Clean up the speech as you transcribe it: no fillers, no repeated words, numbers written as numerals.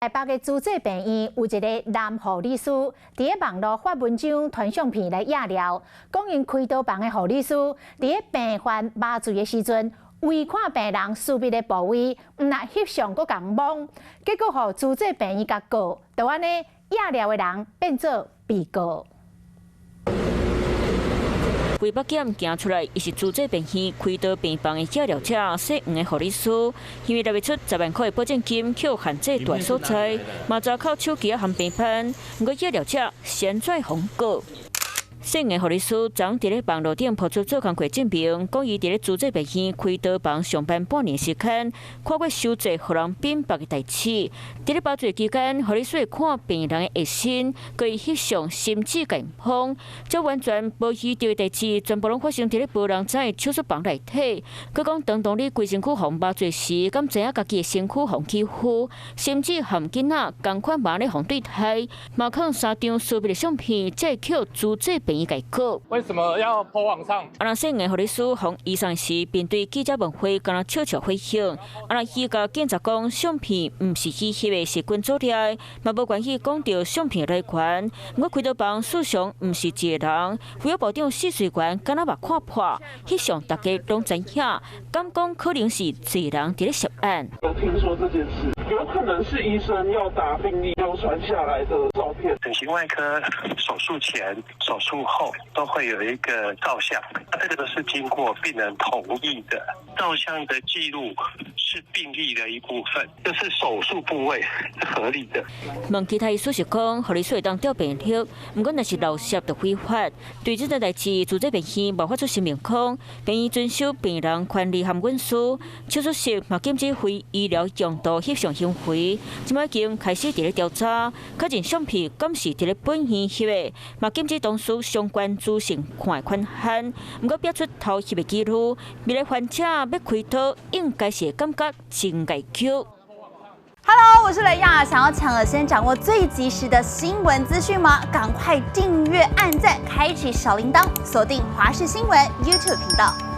北的諸濟病院有一个男護理師，佇咧網路發文章傳相片來惹料，講𪜶開刀房的護理師佇咧病患麻醉的時陣，圍看病人私密的部位，毋但翕相，閣共摸，結果予諸濟病院共告，就按呢惹料的人變做被告。規目檢行出來，伊是諸濟病院開刀病房的照料者，姓黃的護理師，因為納袂出10萬塊的保證金，予限制蹛所在，嘛查扣手機仔和病判，毋過照料者先跩予告。姓的護理師昨佇咧網路頂拋出做工課證明，講伊佇咧諸濟病院開刀房上班半年時間，看過傷濟予人稟白的代誌。佇咧麻醉期間，護理師會看病人的下身，閣會翕相，甚至共碰，這完全無醫德的代誌，全部攏發生佇咧無人知的手術房內底。閣講當當你規身軀予麻醉時，敢知影家己的身軀予欺負，甚至含囡仔仝款麻咧予對待，嘛放三張私密的相片，才會予諸濟病院共告。為什麼要 po 網上？啊，若姓的護理師予移送時，面對記者問話，敢若笑笑回應。啊，若伊共警察講，相片毋是伊翕的，是群組內，嘛無關係講著相片來源。毋過開刀房事實上毋是一个人，婦幼部長試睡員敢若嘛看破，翕相大家攏知影，敢講可能是濟人佇咧涉案。有聽說這件事，有可能是醫生要打病歷流傳下來的照片。整形外科手術前、手術後都會有一個照相，這個都是經過病人同意的。照相的記錄是病歷的一部分，就是手術部位是合理的。問其他醫師是講，護理師會當調病歷，毋過若是漏攝就違法。對這件代誌，諸濟病院無發出聲明講，病院遵守病人權利和隱私，手術室嘛禁止非醫療用途翕相行為。這擺已經開始佇咧調查，確認相片敢是佇咧本院翕的，嘛禁止同事相關資訊看的權限。毋過標出偷翕的記錄，未來患者欲開刀應該是會感覺真礙抾。 Hello，我是雷亞，想要搶先掌握最及時的新聞資訊嗎？趕快訂閱、按讚、開啟小鈴鐺，鎖定華視新聞 YouTube 頻道。